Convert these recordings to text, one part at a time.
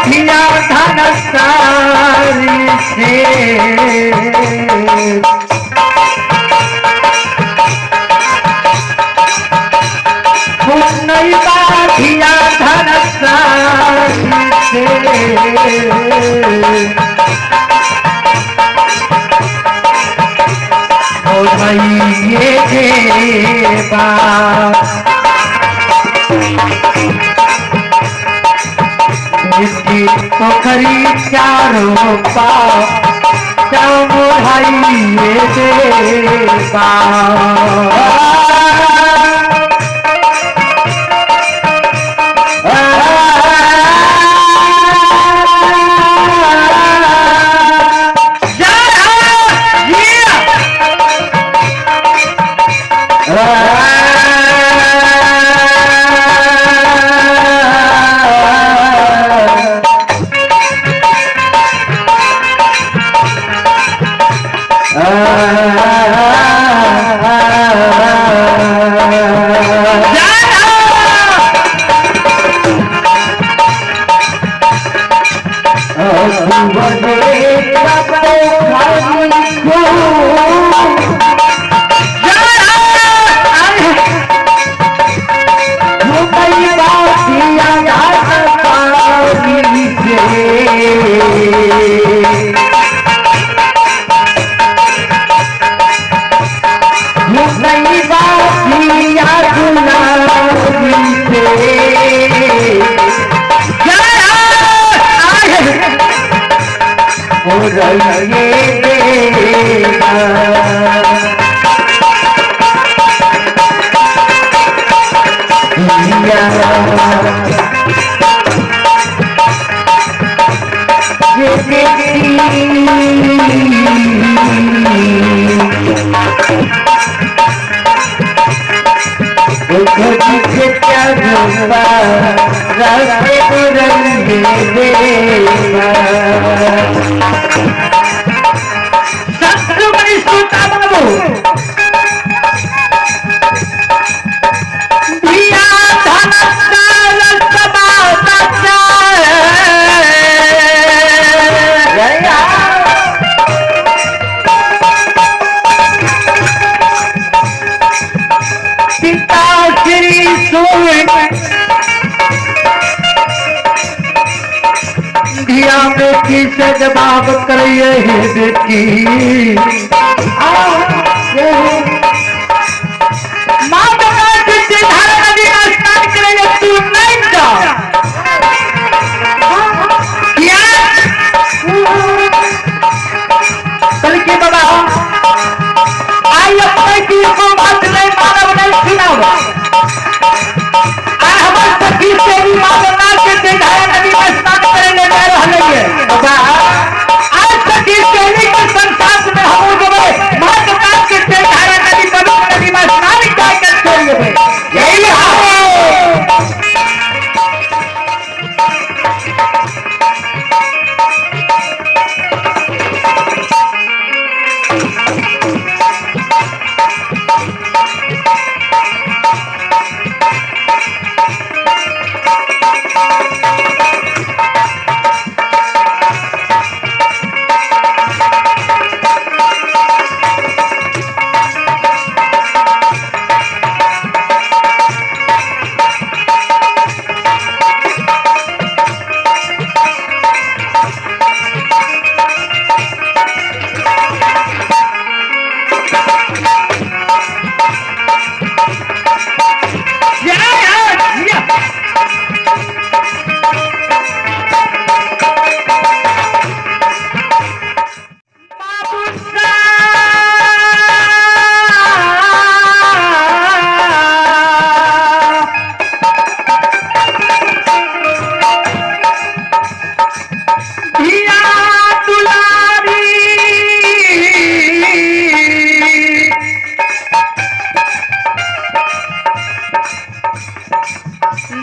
धिया धन सारी से धिया धन सारी से देवा जिसकी पोखरी चारों पाँव चौमुहाइए देवा। बेटी से जवाब करिए हे बेटी। माँ धारा नदी में स्नान करिए तू नहीं जा। बल्कि बाबा आई अपने की को बात नहीं मानव नहीं सुनाव। आई हमार सखी से भी मानव के धारा नदी में स्नान करे जा रहा है बाबा। आज सखी सहेली के संसार में हम जबे मां के धारा नदी पवित्र नदी में स्नान कर छोड़ देबे। यही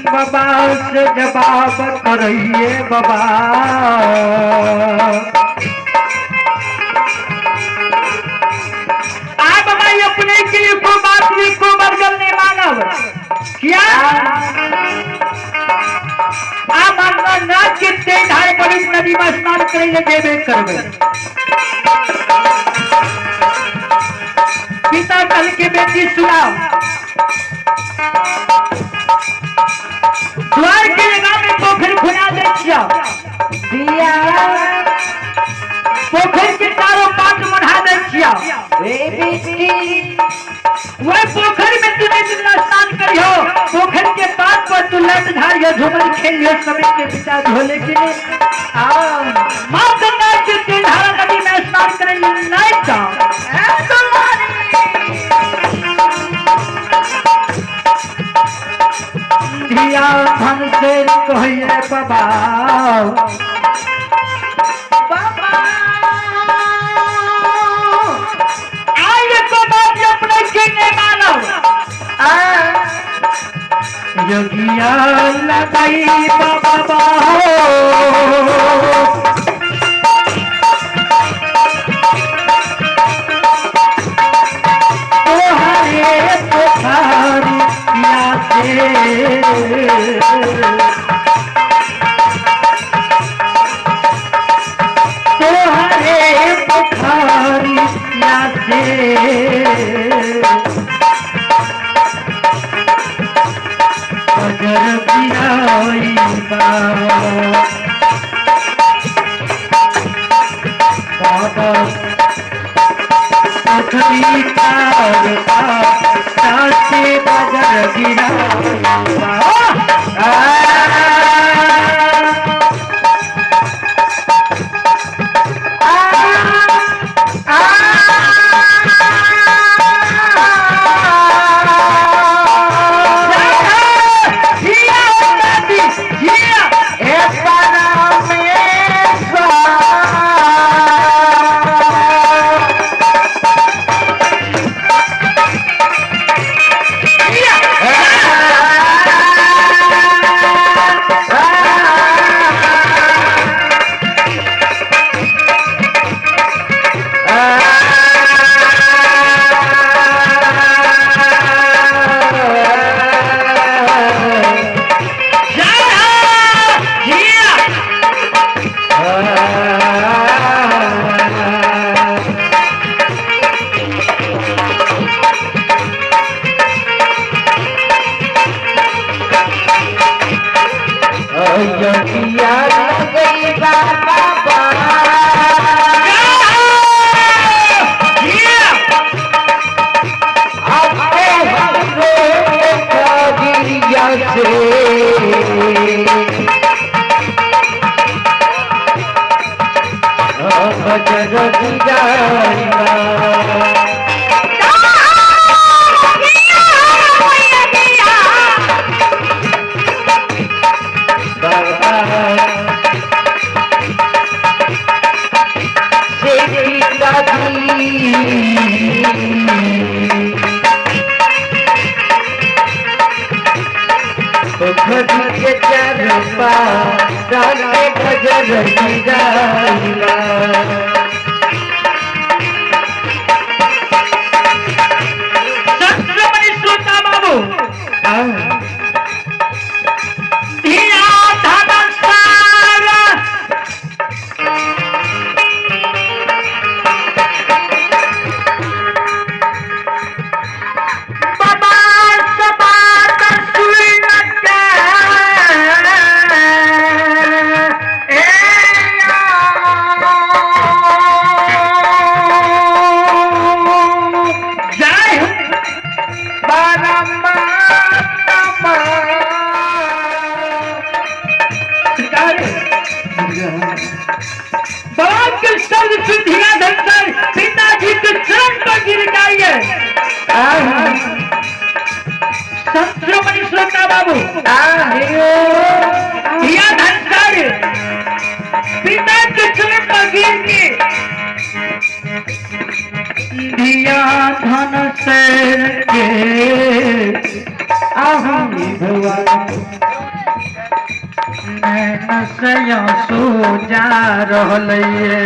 बाबा से जवाब करिए बाबा। आ बाबा ये अपने के एको बात एको बरगल नहीं मानब। किया आ गंगा के तेज धार बड़ी नदी में स्नान करे ले जेबे करबे। पिता कल के बेटी सुनाओ, द्वार के जगह में पोखर खुना दे छियो, दिया पोखर के चारों पांच मढ़ा दे छियो। रे बेटी वह पोखर में तू नहीं दिन स्नान करियो, पोखर के पास पर तू लट झाड़ियो, झूमर खेलियो, समय के पिता धोले के लिए आ माँ गंगा के तेज धारा नदी में स्नान करे ले नहीं जाओ। धिया धन से कहिए बाबा, बाबा आइए को बात अपने के नहीं मानव। आ योगिया लगाई बाबा हो, तोहरे पोखरिया से, तोहरे पोखरिया से बजर गिराई बा। बाबा पोखरी पार पा सासे बजर गिराई बा। जिया दादी जिया। ए परमेश्वर जिया अयोध्या लगई बाबा जिया। अपने हमरो गिरिया से बजर गिराइबा। बाबा से पिताजी पोखरी के चरपा डाले बजर गिराइबा। सत्रमणि श्रोता बाबू, धिया धन सारा बाबा सबात सुन के ए जय हो। बाप के सर्व सिद्धिया धनसर पिताजी के चरण पर गिर जाइए। संत श्रोमणी श्रोता बाबू, धिया धनसर पिता के चरण पर गिर के धिया धन सर के आहमी भगवान नैन से आंसू जा रहल ये।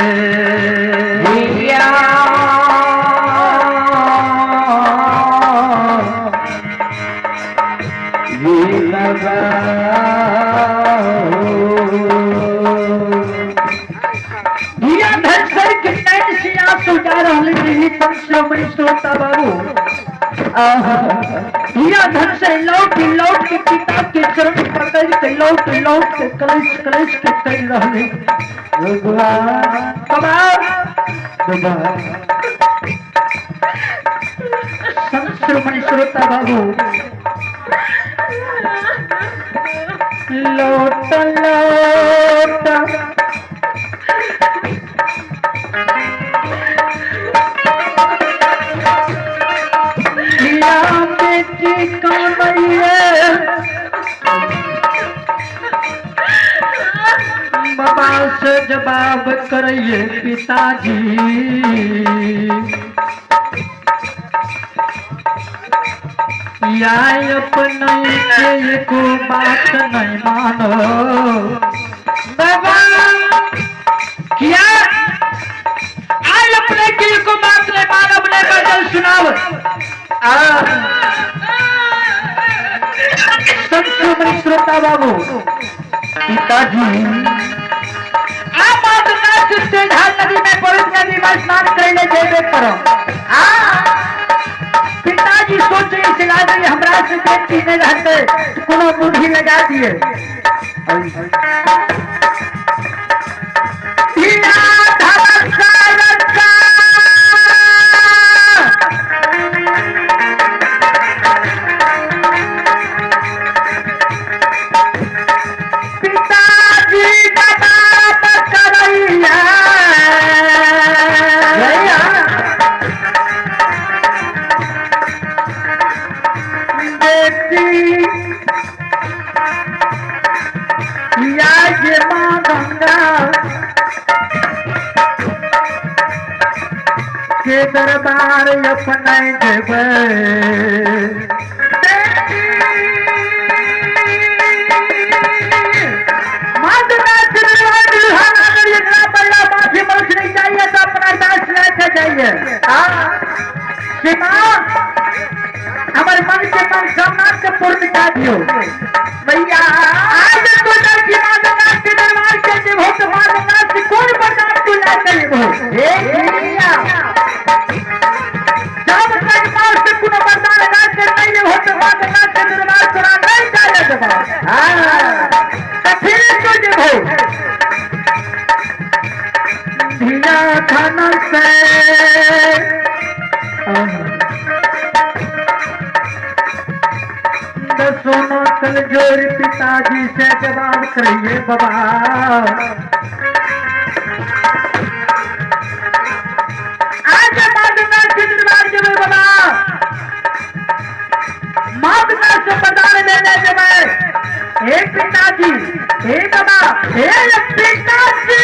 भैया। श्रोमणी श्रोता बाबू हीरा धन से लौट लौट के पिता के चरण पकड़ के लौट लौट के कलश कलश के कर रहे बाबा। बाबा। संत श्रोमणी श्रोता बाबू लौट लौट हीरा बेटी कमैया बाबा से जवाब करिए पिताजी। या अपने के एको बात नहीं मानो बाबा। किया आज अपने के एको बात नहीं मानो, अपने बदल सुनाओ। आ संत श्रोमणी श्रोता बाबू पिताजी आप तेजहार नदी में पवित्र नदी में स्नान करने जेबे करो। आ पिताजी सोचे सिला दिए हमरा से बेटी नहीं रहते तो कोनो बूढ़ी लगा दिए। हीरा धन सरका पिताजी जवाब करैया बेटी या ये माँ गंगा के दरबार अपने जेबै हमारे मन के मनोकामना के पूर्ण कर दियो भैया। आज तो लड़की मां गंगा के दरबार के जेबो तो मां गंगा से कौन वरदान तू ला के लेबो हे भैया? जब तक मां से कोनो वरदान ला के नहीं लेबो तो मां गंगा के दरबार तोरा नहीं जाए देबो। हां तो फिर तो जेबो धिया धन से सोनो कल जोर पिताजी से जवाब करिए बाबा। आज माधुनाथ के दरबार जेबै बाबा, माधुनाथ से प्रदान लेने जेबै। हे पिताजी, हे बाबा, हे पिताजी।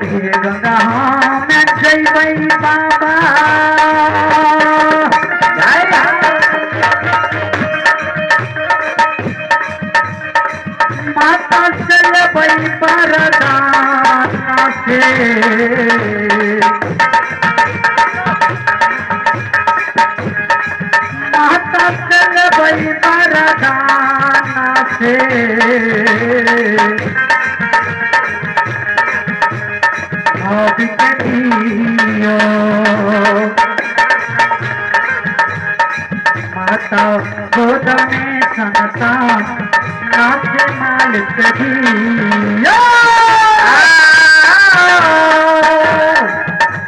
हे गंगा हम जइबै बाबा, माता से लेबै वरदान से। माता से लेबै वरदान से दियो। माता गोद में संतान नाच मालिक दियो।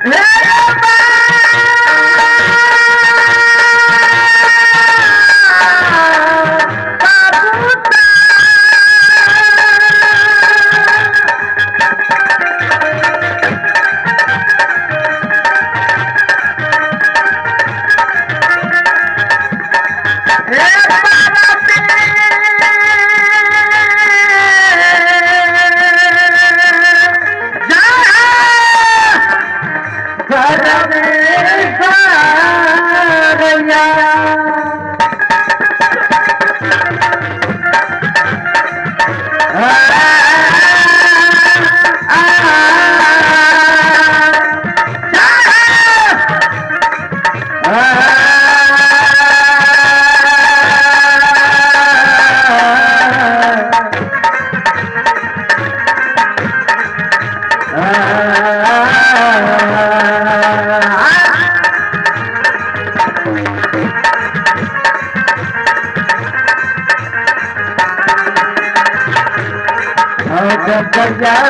हे बाबू। हे बाबा। भैया